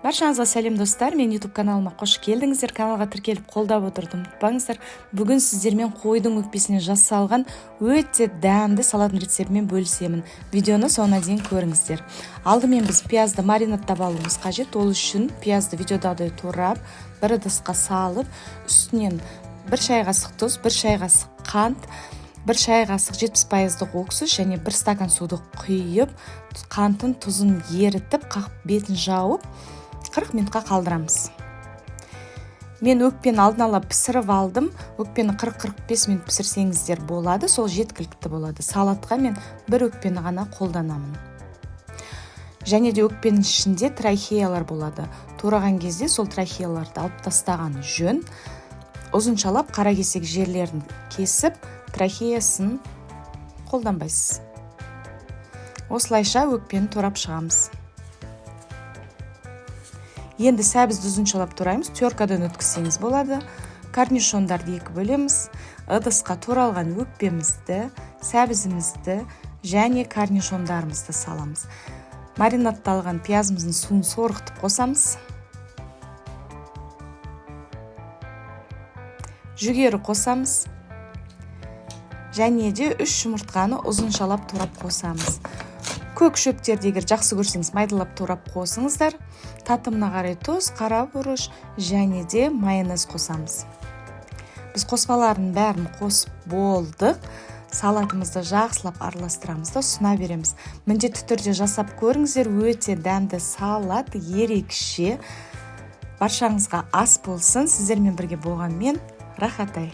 Баршаңызға сәлем, достар! Мен YouTube каналыма қош келдіңіздер. Каналға тіркеліп, қолдап отыруды ұмытпаңыздар. Бүгін сіздермен қойдың өкпесінен жасалған өте дәмді салаттың рецептімен бөлісемін. Видеоны соңына дейін көріңіздер. Алдымен біз пиязды маринадтап алуымыз қажет. Ол үшін пиязды видеодағыдай турап, бір ыдысқа салып, үстінен 1 шай қасық тұз, 1 шай қасық қант, 1 шай қасық 70 пайыздық уксус және 1 стакан суды құйып, қантын, тұзын ерітіп, қақпақ бетін жауып, 40 минутқа қалдырамыз. Мен өкпені алдын ала пісіріп алдым. Өкпені 40-45 минут пісірсеңіздер болады, сол жеткілікті болады. Салатқа мен бір өкпені ғана қолданамын. Және де өкпенің ішінде трахеялар болады. Тураған кезде сол трахеяларды алып тастаған жөн. Ұзыншалап қара кесек жерлерін кесіп, трахеясын қолданбайсыз. Осылайша өкпені турап шығамыз. Енді сәбізді ұзыншалап тураймыз, теркадан өткізсеңіз болады. Корнишондарды екі бөлеміз. Ыдысқа туралған өкпемізді, сәбізімізді және корнишондарымызды саламыз. Маринадталған пиязымыздың суын сорғытып қосамыз. Жүгері қосамыз және де үш жұмыртқаны ұзыншалап турап қосамыз. Көк шөптерді егер жақсы көрсеңіз, майдалап турап қосыңыздар. Татымына қарай тұз, қара бұрыш және де майонез қосамыз. Біз қоспалардың бәрін қосып болдық. Салатымызды жақсылап араластырамыз да, ұсына береміз. Міндетті түрде жасап көріңіздер, өте дәмді салат, ерекше. Баршаңызға ас болсын! Сіздермен бірге болған мен, Рахатай.